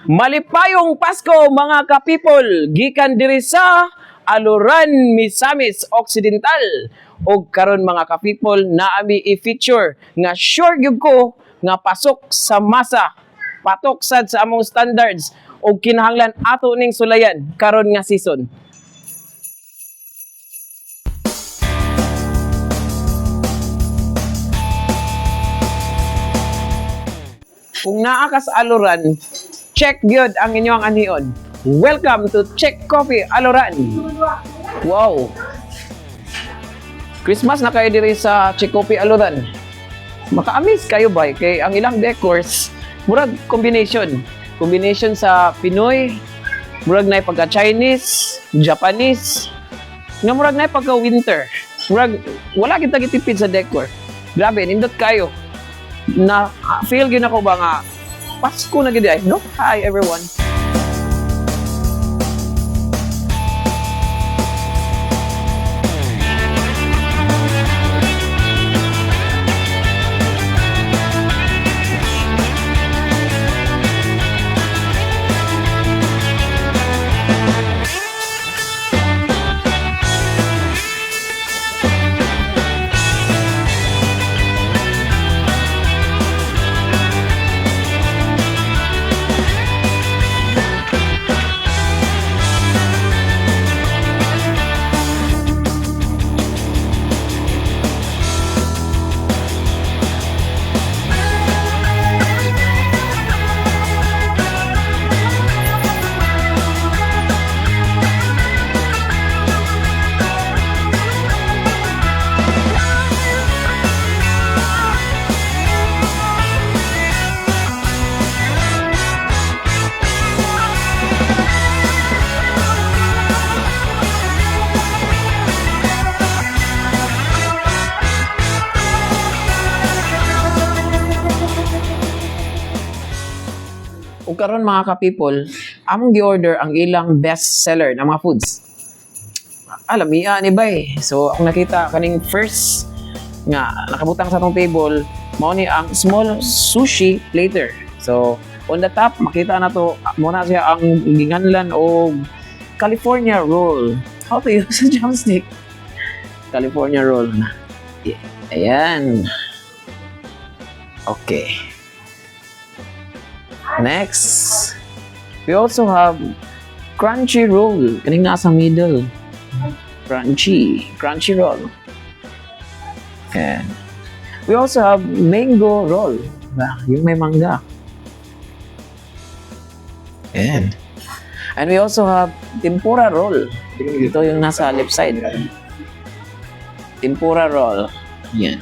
Malipayong Pasko, mga ka-people, gikan diri sa Aluran, Misamis Occidental. Og karon, mga ka-people, naami i-feature nga sure gyud ko nga pasok sa masa, patok sad sa among standards og kinahanglan ato ning sulayan karon nga season. Kung naa ka sa Aluran, check gyud ang inyong anhion. Welcome to Check Coffee Aluran. Wow. Christmas na kayo diri sa Check Coffee Aluran. Maka-amaze kayo ba kay ang ilang decors murag combination. Combination sa Pinoy, murag na pagka Chinese, Japanese, nga murag na pagka winter. Murag wala kita gitipid sa decor. Grabe, nindot kayo. Na feel gyud ako ba nga Pasko na gyud ay, no? Hi, everyone. Ug karon, mga ka-people, among gi-order ang ilang best seller na mga foods. Alam iya ni bay. So akong nakita kaning first nga nakabutang sa atong table, mao ni ang small sushi platter. So on the top makita na to mo na siya ang ginganlan og California roll. How to use a chopstick? California roll na. Yeah. Ayan. Okay. Next, we also have crunchy roll. Kaning nasa middle. Crunchy. Crunchy roll. And we also have mango roll. Ah, yung may mangga. Ayan. And we also have tempura roll. Ito yung nasa left side. Tempura roll. Yan.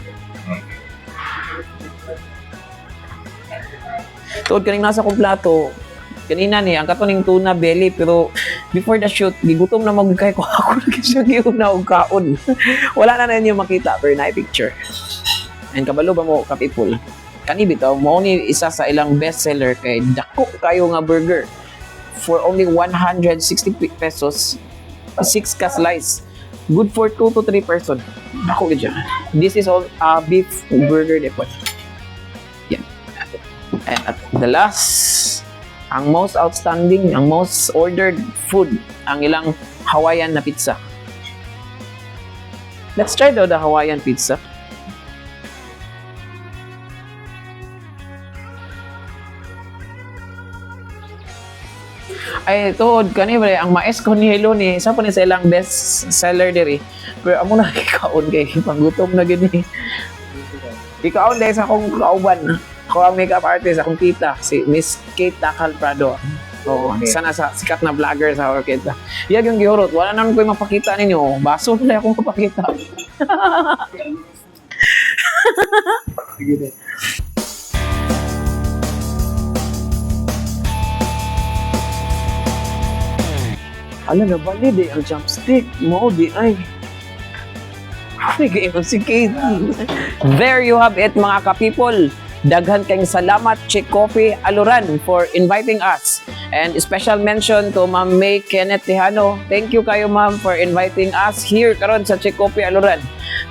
Tuod kaning nasa kong plato, kanina ni, ang katuning tuna belly, pero before the shoot, gigutom na magkay ko ako lagi siya giuna og kaon. Wala na na ninyo makita, pero na picture. And kabalo ba mo, ka-people? Kani bitaw, mao ni isa sa ilang best seller kay dako kayo nga burger. For only 160 pesos, 6 ka slice. Good for 2 to 3 person. Dako gyud siya. This is all beef burger depot. Yeah. And at the last, ang most outstanding, ang most ordered food, ang ilang Hawaiian na pizza. Let's try though the Hawaiian pizza. Ay, tuod kani bre, ang mais con hielo ni isa pa ni sa ilang best seller diri. Pero amo na gikaon kay panggutom na gid ni. Gikaon dahil sa akong kauban. Ako ang makeup artist, akong tita, si Miss Kate Takal Prado. Oo, isa na sa sikat na vlogger sa Orketa. Iyag yung gihurot, wala naman ko yung mapakita ninyo. Baso na akong mapakita. Sige din. Ala, nabali di ang chopstick. Mao di ay. Ay, si Kate. There you have it, mga ka-people. Daghan kayong salamat, Chick Coffee Aluran, for inviting us. And special mention to Ma'am May Kenneth Tejano. Thank you kayo, ma'am, for inviting us here karon sa Chick Coffee Aluran.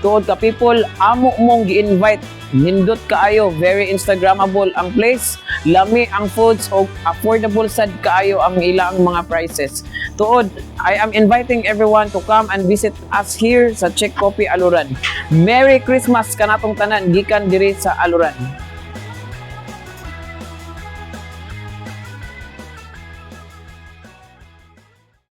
Tuod ka people, amo mong gi-invite. Nindot kaayo, very instagrammable ang place, lami ang foods og affordable sad kaayo ang ilang mga prices. Tuod, I am inviting everyone to come and visit us here sa Check Coffee Aluran. Merry Christmas kanatong tanan gikan diri sa Aluran.